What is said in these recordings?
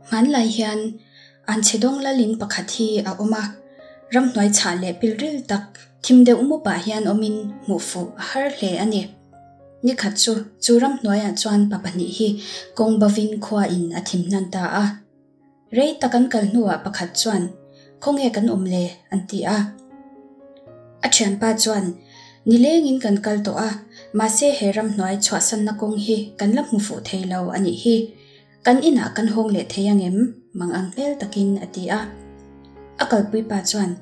Hmanlai hian Anchhedawng lalin pakhat hi a awm a, ramhnuai chhah leh pilril tak thim deuh mupah hian awmin hmuh fuh a har hle a ni. Nikhat chu chu ramhnuaiah chuan pa pahnih hi kawng bovin khuain a thim hnan ta a. Rei tak an kal hnuah pakhat chuan, Khawnge kan awm le? an ti a. A thianpa chuan, Nilengin kan kal tawh a, mahse he ramhnuai chhuahsanna kawng hi kan la hmu fuh thei lo a nih hi. Kan inah kan hawng leh thei ang em? Mang ang hmel takin a ti a. A kalpui pa chuan,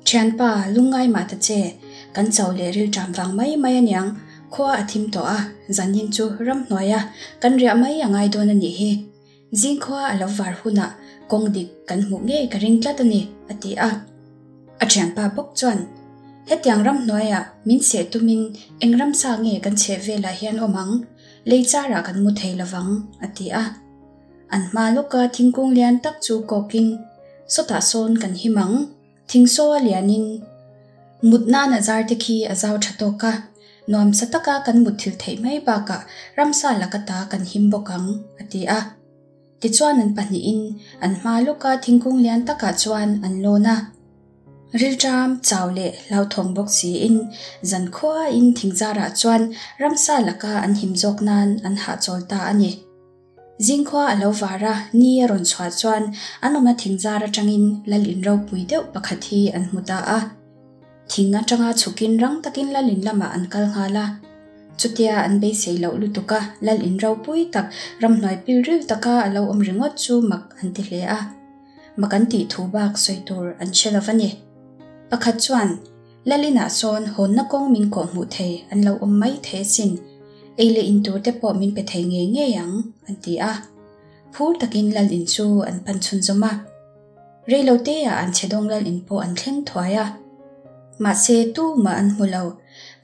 Thianpa, lungngai mah ta che, kan chau leh rilṭam vang mai mai aniang, khua a thim tawh a, zanin chu ramhnuaia kan riah mai a ngai dawn a nih hi. Zingkhua a lo var hunah kawng dik kan hmuh ngei ka ring tlat a ni, a ti a. A thianpa bawk chuan, Hetiang ramhnuaiah min seh tumin eng ramsa nge kan chheh velah hian awm ang? Lei charah kan mu thei lovang, a ti a. An hma lawka thingkung lian tak chu kawkin, Sawtah sawn kan him ang, thingsaw a lianin mut nan a zar te khi a zau tha tawk a, nuamsa taka kan mut thil theih mai bakah ramsa laka ta kan him bawk ang, a ti a. Tichuan an pahnihin an hma lawka thingkung lian takah chuan an lawn a. Rilṭam, chau leh hlauthawng bawk siin zankhuain thingzarah chuan ramsa laka an him zawk nan an hahchawl ta a ni. Zingkhua a lo var a, ni a rawn chhuah chuan an awmna thingzar aṭangin lal in ropui deuh pakhat hi an hmu ta a. Thing aṭanga chhukin rang takin lal in lamah an kal nghal a. Chutia an beisei loh lutuk a, lal in ropui tak ramhnuai pilril taka a lo awm ringawt chu mak an ti hle a. Mak an tih thu bak sawi tur an hre lo va ni. Pakhat chuan, Lal inah sawn hawnna kawng min kawh hmuh thei an lo awm mai thei asin, ei leh in tur te pawh min pe thei ngei ngei ang, an ti a. Phur takin lal in chu an pan chhunzawm a. Reiloteah an chhedawng lal in pawh an thleng thuai a. Mahse, tumah an hmu lo.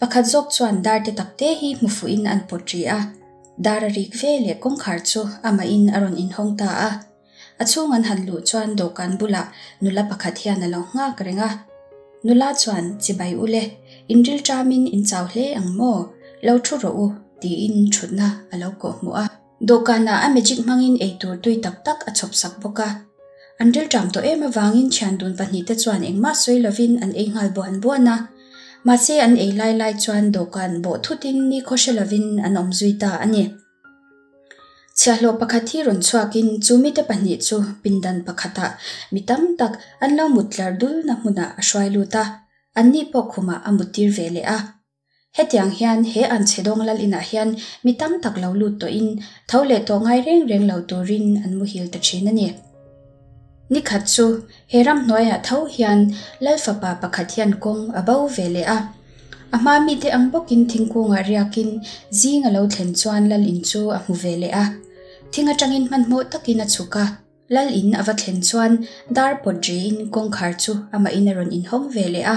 Pakhat zawk chuan dar te takte hi hmu fuhin an pawt ri a. Dar a rik ve leh kawngkhar chu amahin a rawn inhawng ta a. A chhung an han luh chuan dawhkan bulah nula pakhat hian a lo nghak reng a. Nula chuan, Chibai u le, in rilṭamin in chau hle ang maw? Lo ṭhu rawh u, tiin ṭhutna a lo kawh hmuh a. Dawhkanah a magic hmangin eitur tui tak tak a chhawp sak bawk a. An rilṭam tawh em avangin thian dun pahnihte chuan engmah sawi lovin an ei nghal buan buan a. Mahse an ei lai lai chuan dawhkan bawh thutin nikhaw hre lovin an awm zui ta a ni. Chhiahhlawh pakhat hi rawn chhuakin chu mite pahnih chu pindan pakhatah mi tam tak an lo mut tlar dulna hmunah a hruai lut a, anni pawh khumah a muttir ve leh a. Hetiang hian he an chhedawng lal inah hian mi tam tak lo lut tawhin tho leh tawh ngai reng reng lo turin an muhil ta thin a ni. Nikhat chu he ramhnuaiah tho hian lal fapa pakhat hian kawng a bo ve leh a. A hma mite ang bawkin thingkungah riakin zing a lo thlen chuan lal in chu a hmu ve leh a. Thing atangin hmanhmawh takin a chhuk a. Lal in a va thlen chuan dar pawt riin kawngkhar chu amahin a rawn inhawng ve leh a.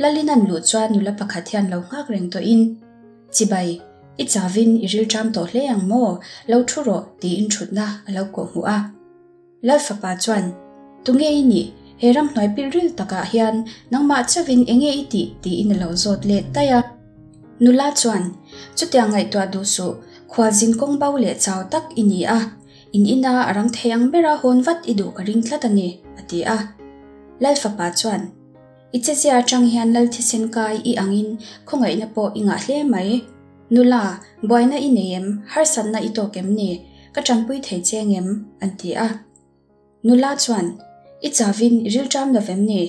Lal in an luh chuan nula pakhat hian lo nghak reng tawhin, Chibai, i chavin i rilṭam tawh hle ang maw? Lo thu rawh, tiin ṭhutna a lo kawh hmuh a. Lal fapa chuan, Tunge i nih? He ramhnuai pilril takah hian nangmah chauhin enge i tih? tiin a lo zawt let daih a. Nula chuan, Chutiang ngaihtuah duh suh, khualzin kawng bo leh chau tak i ni a, in ina a rang thei ang bera hawn vat i duh ka ring tlat a ni, a ti a. Lal fapa chuan, I chezia atang hian lal thisen kai i angin khawngaihna pawh i ngah hle mai. Nula, buaina i nei em? Harsatna i tawk em ni? Ka tanpui thei che ngem? an ti a. Nula chuan, I chavin i rilṭam lo vem ni?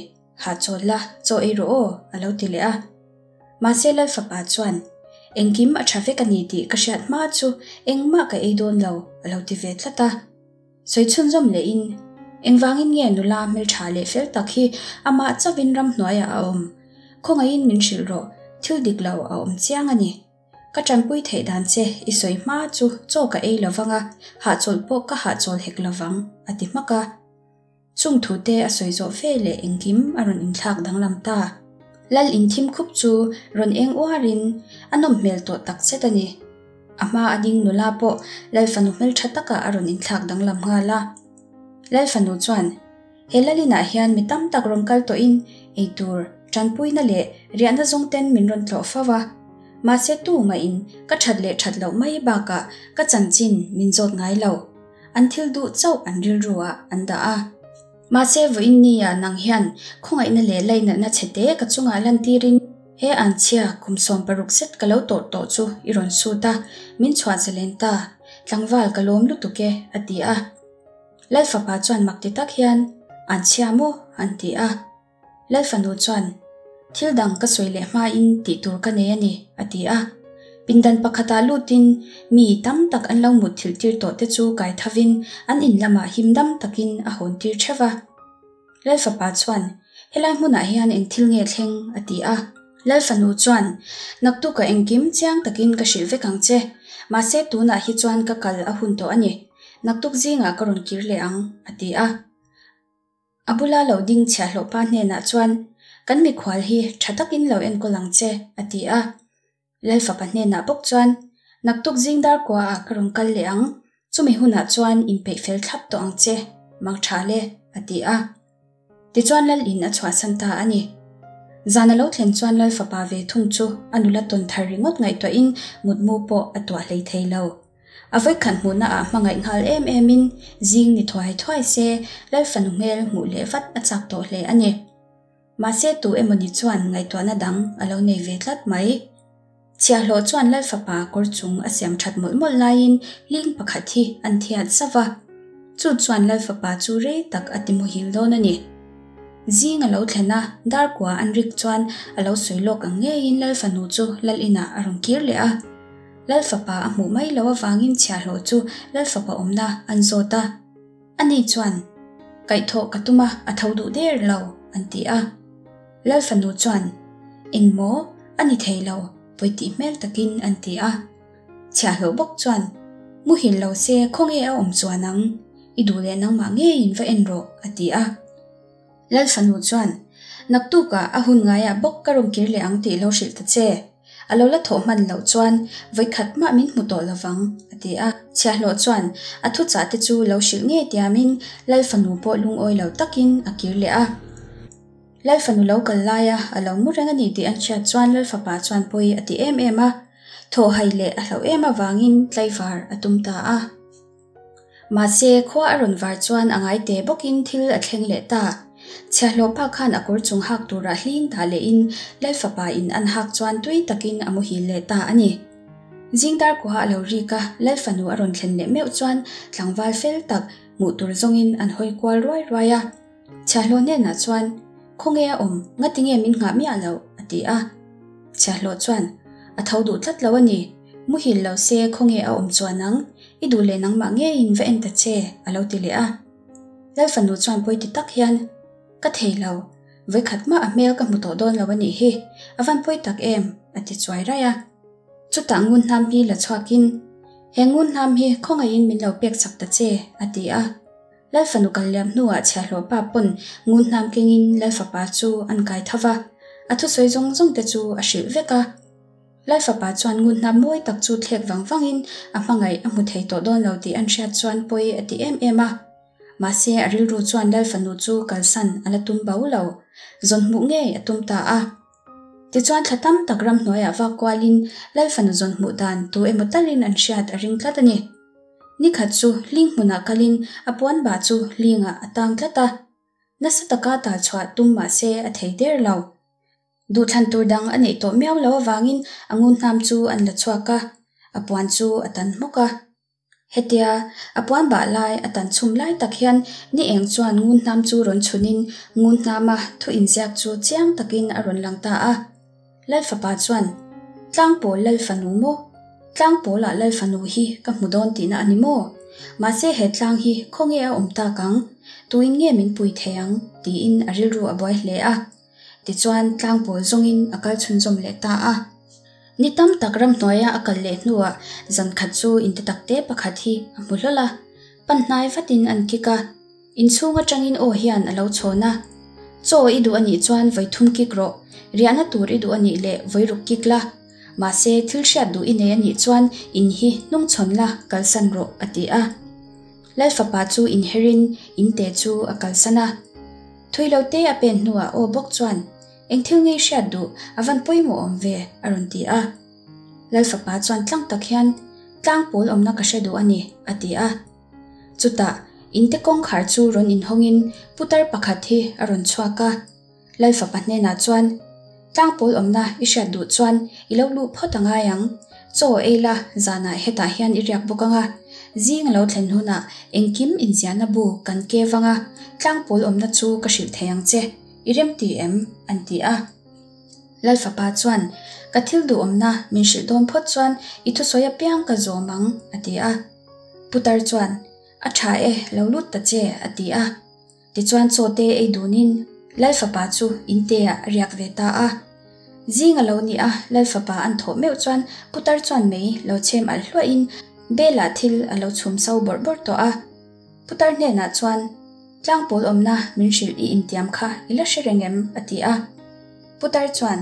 Hahchawl la, chaw ei rawh aw, a lo ti leh a. Mahse Lal fapa chuan, Engkim a ṭha vek a ni tih ka hriat hma chu engmah ka ei dawn lo, a lo ti ve tlat a. Sawi chhunzawm lehin, Engvangin nge nula hmelṭha leh fel tak hi amah chauhin ramhnuaiah a awm? Khawngaihin min hrilh rawh, thil dik lo a awm chiang a ni. Ka ṭanpui theih dan che i sawi hma chu chaw ka ei lovang a, hahchawlh pawh ka hahchawl hek lovang, a ti hmak a. Chung thute a sawi zawh fe leh engkim a rawn inthlak danglam ta. Lal in thim khup chu rawn eng uarin a nawm hmel tawh tak zet a ni. A hma a ding nula pawh Lal fanu hmeltha takah a rawn inthlak danglam nghal a. Lal fanu chuan, He lal inah hian mi tam tak rawn kal tawhin eitur, tanpuina leh riahna zawng ten min rawn tlawh fo a. Mahse tu mahin ka that leh that loh mai bakah ka chanchin min zawt ngai lo. An thil duh chauh an rilru ah an dah a. Mahse vawiin nia nang hian khawngaihna leh lainatna chhete ka chungah lantirin he anchhia kum 16 zet ka lo tawrh tawh chu i rawn sut a, min chhuah zalen ta, tlangval ka lawm lutuk e, a ti a. Lalfapa chuan mak ti tak hian, Anchhia maw? an ti a. Lalfanu chuan, Thil dang ka sawi leh hmain tih tur ka nei a ni, a ti a. Pindan pakhatah lutin mi tam tak an lo mutthilh tir tawh te chu kai thavin an in lamah him dam takin a hawn tir theuh va. Lalfapa chuan, Helai hmunah hian eng thil nge thleng? a ti a. Lalfanu chuan, Naktukah engkim chiang takin ka hrilh vek ang che. Mahse tunah hi chuan ka kal a hun tawh a ni. Naktuk zingah ka rawn kir leh ang, a ti a. A bula lo ding chhiahhlawh pa hnenah chuan, Kan mikhual hi tha takin lo enkawl ang che, a ti a. Lalfapa hnenah bawk chuan, Naktuk zing dar kuaah ka rawn kal leh ang, chumi hunah chuan inpeih fel thlap tawh ang che, mang tha le, a ti a. Tichuan Lal in a chhuahsan ta a ni. Zan a lo thlen chuan Lalfapa ve thung chu a nula tawn thar ringawt ngaihtuahin mutmu pawh a tuah hlei thei lo. A vawikhat hmuhna ah hmangaih nghal em em in zing ni thuai thuai se Lalfanu hmel hmuh leh vat a chak tawh hle a ni. Mahse tu emawni chuan ngaihtuahna dang a lo nei ve tlat mai. Chhiahhlawh chuan Lalfapa kawr chung a siam that mawlh mawlh laiin hling pakhat hi an thiat zauh a. Chu chuan Lalfapa chu rei tak a ti muhil dawn a ni. Zing a lo thlen a, dar kua an rik chuan a lo sawi lawk ang ngeiin Lalfanu chu Lal inah a rawn kir leh a. Lalfapa a hmuh mai loh avangin chhiahhlawh chu Lalfapa awmna an zawt a. Ani chuan, Kaihthawh ka tum a, a tho duh der lo, an ti a. Lalfanu chuan, Eng maw? A ni thei lo, pawi tih hmel takin an ti a. Chhiahhlawh bawk chuan, Muhil lo se khawnge a awm chuan ang? I duh leh nangmah ngeiin va en rawh, a ti a. Lalfanu chuan, Naktukah a hun ngaiah bawk ka rawn kir leh ang tih lo hrilh ta che. A lo la thawh hman loh chuan vawikhat mah min hmu tawh lovang, a ti a. Chhiahhlawh chuan a thuchah te chu lo hrilh ngei tiamin Lalfanu pawh lungawi lo takin a kir leh a. Lalfanu lo kal laia a lo mu reng a ni tih an hriat chuan Lalfapa chuan pawi a ti em em a. Thawhhai leh a hlauh em avangin tlaivar a tum ta a. Mahse, khua a rawn var chuan a ngai te bawkin thil a thleng leh ta. Chhiahhlawh pa khan a kawr chung hak turah hling dah lehin Lalfapa in an hak chuan tui takin a muhil leh ta a ni. Zing dar kuha a lo rik a, Lalfanu a rawn thlen leh meuh chuan tlangval fel tak hmuh tur zawngin an hawi kual ruai ruai a. Chhiahhlawh hnenah chuan, Khawnge a awm, ngatinge min nghah miah loh? a ti a. Chhiahhlawh chuan, A tho duh tlat lo a ni, muhil lo se khawnge a awm chuan ang, i duh leh nangmah ngeiin va en ta che, a lo ti leh a. Lalfanu chuan pawi ti tak hian, Ka thei lo, vawikhat mah a hmel ka hmu tawh dawn lo a nih hi, a van pawi tak em, a ti chuai raih a. Chutah ngun hnam hi la chhuakin, He ngun hnam hi khawngaihin min lo pek chak ta che, a ti a. Lalfanu kal liam hnuah chhiahhlawh pa pawn ngun hnam kengin Lalfapa chu an kai tho va, a thusawi zawng zawng te chu a hrilh vek a. Lalfapa chuan ngun hnam mawi tak chu thlek vang vangin a hmangaih a hmu thei tawh dawn lo tih an hriat chuan pawi a ti em em a. Mahse a rilru chuan Lalfanu chu kalsan a la tum bo lo, zawn hmuh ngei a tum ta a. Tichuan thla tam tak ramhnuaiah vak kualin Lalfanu zawn hmuh dan tu emaw talin an hriat a ring tlat a ni. Ni khat chu hling hmunah kalin a puan bah chu hlingah a tang tlat a. Nasa taka tal chhuah tum mah se a thei der lo. Duhthlan tur dang a neih tawh miau lo avangin a ngun hnam chu an la chhuak a, a puan chu a tan hmawk a. Hetia a puan bah lai a tan chhum lai tak hian ni eng chuan ngun hnam chu rawn chhunin ngun hnama thu inziak chu chiang takin a rawn lang ta a. Lalfapa chuan, Tlangpawl Lalfanu maw? Tlangpawlah Lalfanu hi ka hmu dawn tihna a ni maw? Mahse he tlang hi khawnge a awm tak ang? Tuin nge min pui thei ang? tiin a rilru a buai hle a. Tichuan tlangpawl zawngin a kal chhunzawm leh ta a. Ni tam tak ramhnuaia a kal leh hnuah zan khat chu inte takte pakhat hi a hmu hlawl a. Pan hnai vatin an kik a. Inchhung atangin aw hian a lo chhawn a, Chaw i duh a nih chuan vawi thum kik rawh, riahna tur i duh a nih leh vawi ruk kik la. Mahse, thil hriat duh i nei a nih chuan in hi hnungchhawn la, kalsan rawh, a ti a. Lalfapa chu inherin inte chu a kalsan a. Thui lo te a pen hnuah aw bawk chuan, Eng thil ngei hriat duh, a van pawimawh awm ve, a rawn ti a. Lalfapa chuan tlang tak hian, Tlang pawl awmna ka hre duh a ni, a ti a. Chutah, inte kawngkhar chu rawn inhawngin putar pakhat hi a rawn chhuak a. Lal fapa hnenah chuan, Tlangpawl awmna i hriat duh chuan i lo luh phawt a ngai ang. Chaw ei la, zanah hetah hian i riak bawk ang a. Zing a lo thlen hunah engkim inziahna bu kan ke vang a, tlangpawl awmna chu ka hrilh thei ang che. I remti em? an ti a. Lal fapa chuan, Ka thil duhawmna min hrilh dawn phawt chuan i thusawi apiang ka zawm ang, a ti a. Putar chuan, A tha e, lo lut ta che, a ti a. Tichuan chaw te ei dunin Lal fapa chu inte ah a riak ve ta a. Zing a lo ni a, Lal fapa an thawh meuh chuan putar chuan mei lo chhem alh hluahin belah thil a lo chhum so bawrh bawrh tawh a. Putar hnenah chuan, Tlangpawl awmna min hrilh i intiam kha i la hre reng em? a ti a. Putar chuan,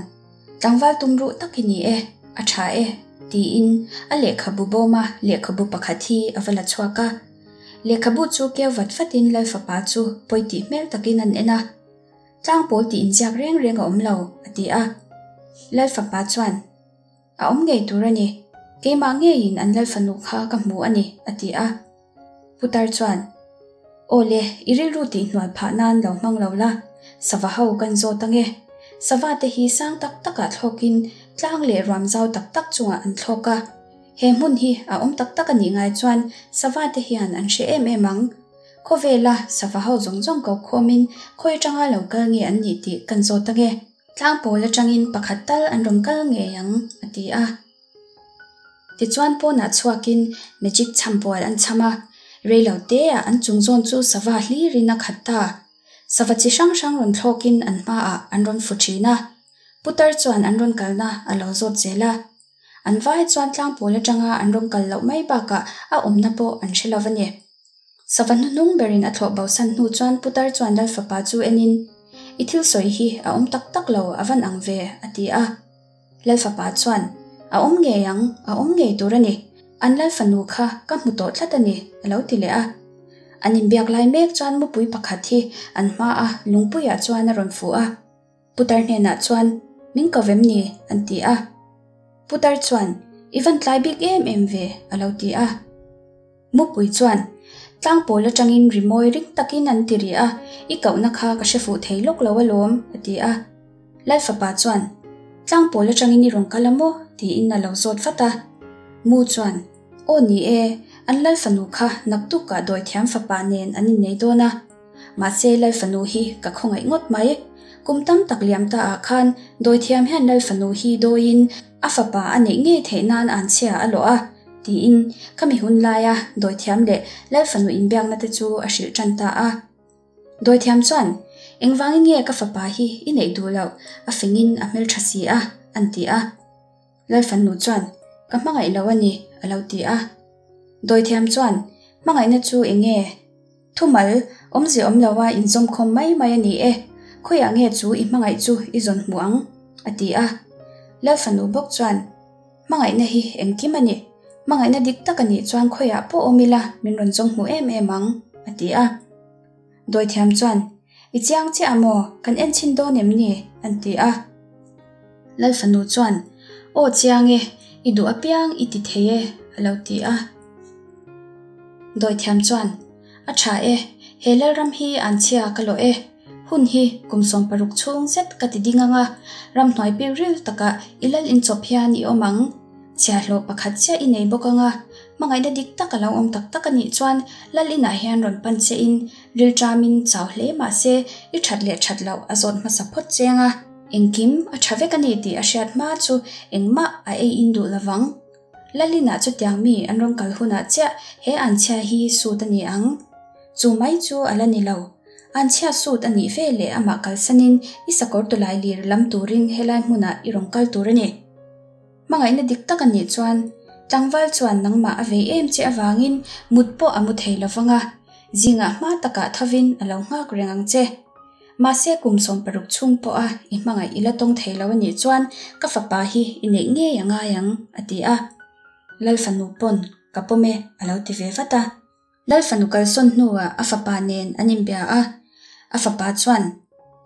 Tlangval tum ruh tak i ni e, a tha e, tiin a lehkhabu bawma lehkhabu pakhat hi a va la chhuak a. Lehkhabu chu keu vat vatin Lal fapa chu pawi tih hmel takin an en a. Tlangpawl tih inziak reng reng a awm lo, a ti a. Lal fapa chuan, A awm ngei tur a ni. Keimah ngeiin an Lal fanu kha ka hmu a ni, a ti a. Putar chuan, Aw le, i rilru tih hnual phah nan lo hmang lo la, sava ho kan zawt ang e. Sava te hi sang tak takah thlawkin tlang leh ruam zau tak tak chungah an thlawk a. He hmun hi a awm tak tak a nih ngai chuan sava te hian an hre em em ang. Khawvela sava ho zawng zawng ko khawmin khawi atanga lo kal nge an nih tih kan zawt ang e. Tlangpawl atangin pakhat tal an rawn kal ngei ang, a ti a. Tichuan pawnah chhuakin magic chhampual an chham a, reilo teah an chung zawn chu sava hlirin a khat ta. Sava chi hrang hrang rawn thlawkin an hmaah an rawn fu thin a. Putar chuan an rawn kalna a lo zawt zel a. An vai chuan tlangpawl atanga an rawn kal loh mai bakah a awmna pawh an hre lo a ni. Sava hnuhnung berin a thlawh bosan hnu chuan putar chuan Lal fapa chu enin, I thil sawi hi a awm tak tak lo a van ang ve, a ti a. Lal fapa chuan, A awm ngei ang, a awm ngei tur a ni. An Lal fanu kha ka hmu tawh tlat a ni, a lo ti leh a. An inbiak lai mek chuan mupui pakhat hi an hmaa lungpuiah chuan a rawn fuh a. Putar hnenah chuan, Min ko vem ni? an ti a. Putar chuan, I van tlai bik em em ve, a lo ti a. Mupui chuan, Tlangpawl atangin rimawi ring takin an ti rih a, i kohna kha ka hre fuh thei lawk lo alawm, a ti a. Lal fapa chuan, Tlangpawl atangin i rawn kal a maw? tiin a lo zawt vat a. Mu chuan, Aw ni e, an lal fanu kha naktukah dawithiam fapa nen an innei dawn a. Mahse Lal fanu hi ka khawngaih ngawt mai. Kum tam tak liam ta ah khan dawithiam hian Lal fanu hi dawiin a fapa a neih ngei theih nan an chhia a lawh a, tiin khami hun laia dawithiam leh Lal fanu inbiakna te chu a hrilh tan ta a. Dawithiam chuan, Engvangin nge ka fapa hi i neih duh loh, a fingin a hmeltha si a, an ti a. Lal fanu chuan, Ka hmangaih lo a ni, a lo ti a. Dawithiam chuan, Hmangaihna chu eng nge? Thumal, awmzia awm loa inzawmkhawm mai mai a ni e, khawiah nge chu i hmangaih chu i zawn hmu ang? a ti a. Lal fanu bawk chuan, Hmangaihna hi engkim a ni, hmangaihna dik tak a nih chuan khawiah pawh awm ila min rawn zawng hmu em em ang, a ti a. Dawithiam chuan, I chiang chiah a maw, kan en chhin dawn em ni? an ti a. Lal fanu chuan, Aw chiang e, i duh apiang i ti thei e, a lo ti a. Dawithiam chuan, A tha e, he Lalram hi an chhia ka lawh e. Hun hi kum 16 chhung zet ka ti ding ang a, ramhnuai pilril takah i lal inchawp hian i awm ang. Chhiahhlawh pakhat chiah i nei bawk ang a, hmangaihna dik tak a lo awm tak tak a nih chuan Lal inah hian rawn pan che in rilṭamin chau hle mah se i ṭhat leh ṭhat loh a zawt hmasa phawt cheng a. Engkim a ṭha vek a ni tih a hriat hma chu engmah a ei in duh lovang. Lalin-ah chutiang mi an rawn kal hunah chiah he anchhia hi sut a ni ang. Chu mai chu a la ni lo. Anchhia sut a nih ve leh amah kalsanin i sakawr tawlai lir lam turin helai hmunah i rawn kal tur a ni. Hmangaihna dik tak a nih chuan tlangval chuan nangmah a vei em che avangin mut pawh a mu thei lovang a, zingah hma takah thovin a lo nghak reng ang che. Mahse kum 16 chhung pawha i hmangaih i la tawng thei lo a nih chuan ka fapa hi i neih ngei a ngai ang, a ti a. Lal fanu pawn ka pawm e a lo ti ve vat a. Lal fanu kalsawn hnuah a fapa nen an inbia a. A fapa chuan,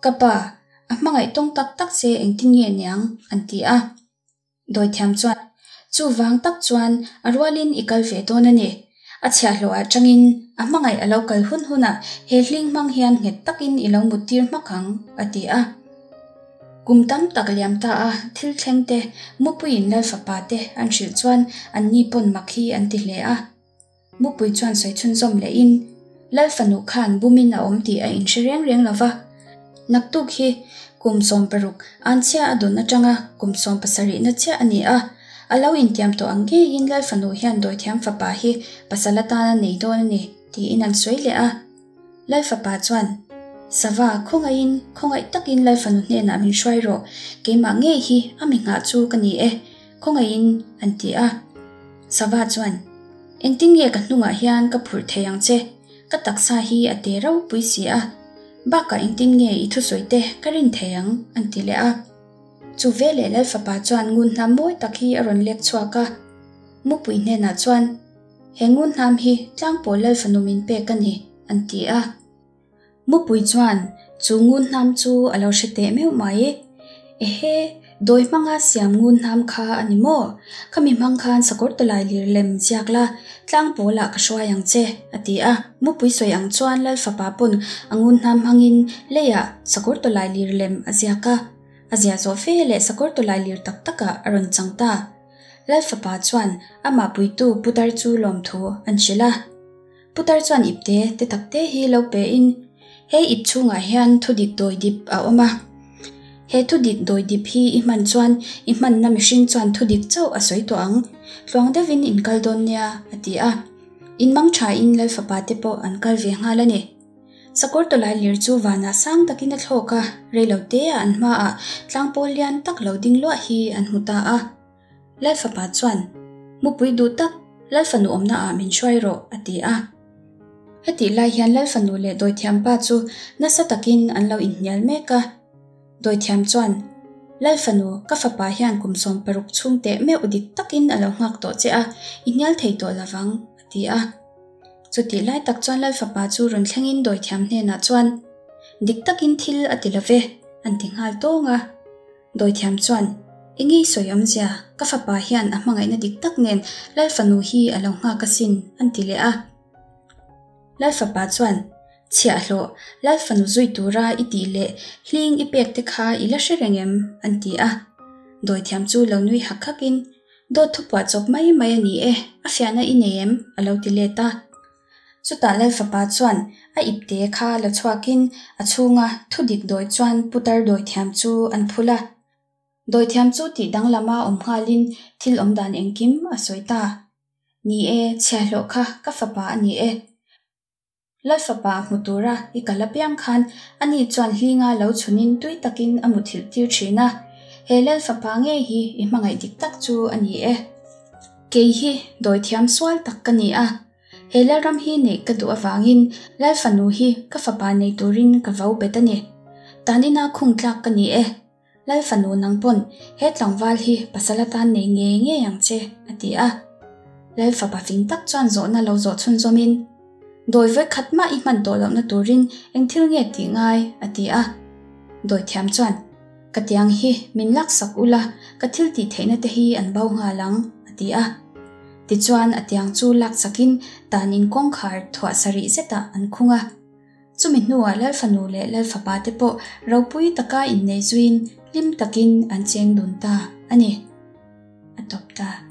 Ka pa, a hmangaih tawng tak tak che engtin nge niang? an ti a. Dawithiam chuan, Chuvang tak chuan a rualin i kal ve dawn a ni. A chhiahhlawh ah tangin a hmangaih a lo kal hun hunah he hling hmang hian nghet takin i lo muttir hmak ang, a ti a. Kum tam tak liam ta a thil thleng te Mupuiin Lalfapa te an hrilh chuan anni pawn mak hi an ti hle a. Mupui chuan sawi chhunzawm lehin Lalfanu khan bumin a awm tih a inhre reng reng lo va. Naktuk hi kum 16 an chhia a dawn atanga kum 17 na chiah a ni a, a lo intiam tawh ang ngeiin Lalfanu hian dawithiam fapa hi pasal atana nei dawn a ni tiin an sawi leh a. Lalfapa chuan, Sava, khawngaihin, khawngaih takin Lalfanu hnenah min hruai rawh, keimah ngei hi a mi nghah chu ka ni e, khawngaihin, an ti a. Sava chuan, Engtin nge ka hnungah hian ka phurh thei ang che, ka taksa hi a te ropui si a, bakah engtin nge i thusawi te ka rin thei ang, an ti leh a. Chu veleh Lalfapa chuan ngun hnam mawi tak hi a rawn lek chhuak a, mupui hnenah chuan, He ngun hnam hi tlangpawl Lalfanu min pek a ni, an ti a. Mupui chuan chu ngun hnam chu a lo hre teh meuh mai. Ehe, dawi hmanga siam ngun hnam kha a ni maw? Khami hmang khan sakawr tawlai lir lem ziak la, tlangpawlah ka hruai ang che, a ti a. Mupui sawi ang chuan Lalfapa pawn a ngun hnam hmangin leiah sakawr tawlai lir lem a ziak a. A ziah zawh fe leh sakawr tawlai lir tak takah a rawn chang ta. Lalfapa chuan amah puitu putar chu lawmthu an hrilh a. Putar chuan ipte te tak te hi lo pe in, He ip chhungah hian thudik dawi dip a awm a. He thudik dawi dip hi i hman chuan i hmanna mihring chuan thudik chauh a sawi tawh ang. Tluang deuhin in kal dawn nia, a ti a. In mang thain Lalfapa te pawh an kal ve nghal a ni. Sakawr tawlai lir chu vanah sang takin a thlawk a, reilo teah an hmaah tlangpawl lian tak lo ding luah hi an hmu ta a. Lalfapa chuan, Mupui duh tak, Lalfanu awmna ah min hruai rawh, a ti a. Hetih lai hian Lalfanu leh Dawithiampa chu nasa takin an lo inhnial mek a. Dawithiam chuan, Lalfanu, ka fapa hian kum 16 chhung teh meuh dik takin a lo nghak tawh che a, i hnial thei tawh lovang, a ti a. Chutih lai tak chuan Lalfapa chu rawn thlengin Dawithiam hnenah chuan, Dik takin thil a ti love, an ti nghal tawng a. Dawithiam chuan, Enge i sawi awmzia, ka fapa hian a hmangaihna dik tak nen Lalfanu hi a lo nghak asin, an ti leh a. Lalfapa chuan, Chhiahhlawh, Lalfanu zui tura i tih leh hling i pek te kha i la hre reng em? an ti a. Dawithiam chu lo nui hak hakin, Dawt thupuah chawp mai mai a ni e, a fiahna i nei em? a lo ti let a. Chutah Lalfapa chuan a ipte kha la chhuakin a chhunga thudik dawi chuan putar dawithiam chu an phul a. Dawithiam chu tih danglama awm nghalin thil awmdan engkim a sawi ta. Ni e, chhiahhlawh kha ka fapa a ni e. Lalfapa hmu tura i kal apiang khan ani chuan hlinga lo chhunin tui takin a muthilh tir thin a. He Lalfapa ngei hi i hmangaih dik tak chu a ni e. Kei hi dawithiam sual tak ka ni a. He Lalram hi neih ka duh avangin Lalfanu hi ka fapa nei turin ka vau bet a ni. Tanina khung tlak ka ni e. Lalfanu nang pawn he tlangval hi pasal atan nei ngei ngei ang che, a ti a. Lalfapa fing tak chuan zawhna lo zawh chhunzawmin, Dawi vawi khat mah i hman tawh lohna turin eng thil nge tih ngai? a ti a. Dawithiam chuan, Ka tiang hi min laksak ula, ka thil tih theihna te hi an bo nghal ang, a ti a. Tichuan a tiang chu laksakin tan in kawngkhar thuah sarih zetah an khung a. Chumi hnuah Lalfanu leh Lalfapa te pawh ropui taka innei zuiin hlim takin an cheng dun ta a ni. A tawp ta.